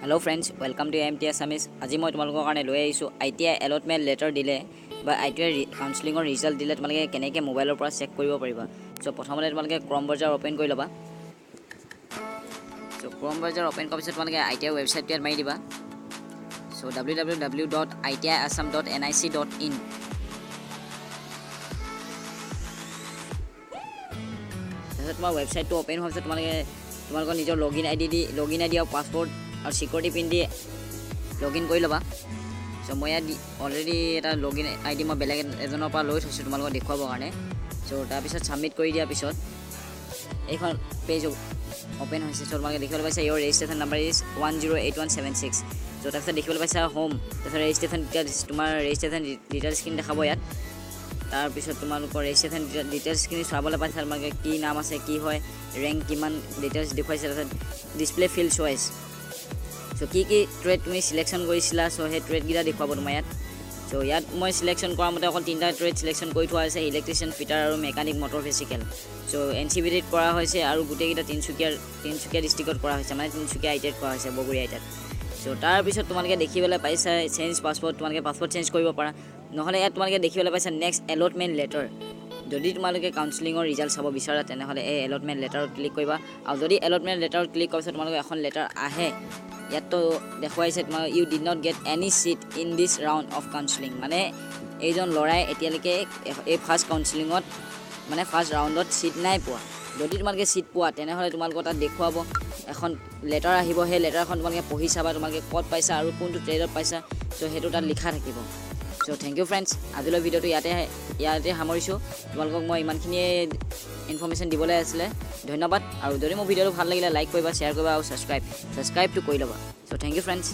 Hello friends, welcome to MT Assamese. আজি মই তোমালোকৰ কাৰণে লৈ আহিছোঁ আইটিআই এলটমেণ্ট লেটাৰ দিলে বা আইটিআই কাউন্সিলিঙৰ ৰিজাল্ট দিলে তোমালোকে কেনেকৈ মোবাইলৰ পৰা চেক কৰিব পাৰিবা। চ' প্ৰথমতে তোমালোকে ক্ৰম ব্ৰাউজাৰ অ'পেন কৰি ল'বা। চ' ক্ৰম ব্ৰাউজাৰ অ'পেন কৰাৰ পিছত তোমালোকে আইটিআই ৱেবছাইটটো ইয়াত মাৰি দিবা। চ' www.itiassam.nic.in। তাৰপিছত তোমাৰ ৱেবছাইটটো অ'পেন হোৱাৰ পিছত তোমালোকে তোমালোকৰ নিজৰ লগ ইন আই ডি দি, লগ ইন আই ডি আৰু পাছৱৰ্ড আৰু ছিকিউৰিটি পিন দি লগ ইন কৰি ল'বা। চ' মই ইয়াত অলৰেডি এটা লগ ইন আই ডি মই বেলেগ এজনৰ পৰা লৈ থৈছোঁ তোমালোকক দেখুৱাবৰ কাৰণে। চ' তাৰপিছত ছাবমিট কৰি দিয়াৰ পিছত এইখন পেজ অ'পেন হৈছে। চ' তোমালোকে দেখিবলৈ পাইছা, "Your registration number is 108176." চ' তাৰপিছত দেখিবলৈ পাইছা হোম, তাৰপিছত ৰেজিষ্ট্ৰেশ্যন ডিটেইলছ, তোমাৰ ৰেজিষ্ট্ৰেশ্যন ডিটেইলছখিনি দেখাব ইয়াত। তাৰপিছত তোমালোকৰ ৰেজিষ্ট্ৰেশ্যন ডিটেইলছখিনি চাবলৈ পাইছা, তোমালোকে কি নাম আছে, কি হয়, ৰেংক কিমান, ডিটেইলছ দেখুৱাইছে। তাৰপিছত ডিছপ্লে ফিল্ড চইচ। চ' কি কি ট্ৰেড তুমি চিলেকশ্যন কৰিছিলা, চ' সেই ট্ৰেডকেইটা দেখুৱাব তোমাৰ ইয়াত। চ' ইয়াত মই চিলেকশ্যন কৰা মতে অকল তিনিটা ট্ৰেড চিলেকশ্যন কৰি থোৱা হৈছে, ইলেক্ট্ৰিচিয়ান, ফিটাৰ আৰু মেকানিক মটৰ ভেহিকেল। চ' এনচিভিটিত কৰা হৈছে আৰু গোটেইকেইটা তিনিচুকীয়া ডিষ্ট্ৰিক্টত কৰা হৈছে, মানে তিনিচুকীয়া আইটিআইত কৰা হৈছে, বগৰী আইটিআইত। চ' তাৰপিছত তোমালোকে দেখিবলৈ পাইছা চেঞ্জ পাছৱৰ্ড, তোমালোকে পাছৱৰ্ড চেঞ্জ কৰিব পাৰা। নহ'লে ইয়াত তোমালোকে দেখিবলৈ পাইছা নেক্সট এলটমেণ্ট লেটাৰ। যদি তোমালোকে কাউন্সিলিঙৰ ৰিজাল্ট চাব বিচাৰা, তেনেহ'লে এই এলটমেণ্ট লেটাৰত ক্লিক কৰিবা। আৰু যদি এলটমেণ্ট লেটাৰত ক্লিক কৰাৰ পিছত তোমালোকে এখন লেটাৰ আহে, ইয়াততো দেখুৱাইছে তোমাৰ, "You did not get any seat in this round of counselling." মানে এইজন ল'ৰাই এতিয়ালৈকে এই ফাৰ্ষ্ট কাউন্সিলিঙত, মানে ফাৰ্ষ্ট ৰাউণ্ডত ছিট নাই পোৱা। যদি তোমালোকে ছিট পোৱা, তেনেহ'লে তোমালোকৰ তাত দেখুৱাব, এখন লেটাৰ আহিব। সেই লেটাৰখন তোমালোকে পঢ়ি চাবা, তোমালোকে ক'ত পাইছা আৰু কোনটো ট্ৰেডত পাইছা, চ' সেইটো তাত লিখা থাকিব। চ' thank U friends, আজিলৈ ভিডিঅ'টো ইয়াতে ইয়াতে সামৰিছোঁ। তোমালোকক মই ইমানখিনিয়ে ইনফৰ্মেশ্যন দিবলৈ আছিলে। ধন্যবাদ। আৰু যদি মোৰ ভিডিঅ'টো ভাল লাগিলে, লাইক কৰিবা, শ্বেয়াৰ কৰিবা আৰু ছাবস্ক্ৰাইবটো কৰি ল'বা। চ' thank U friends.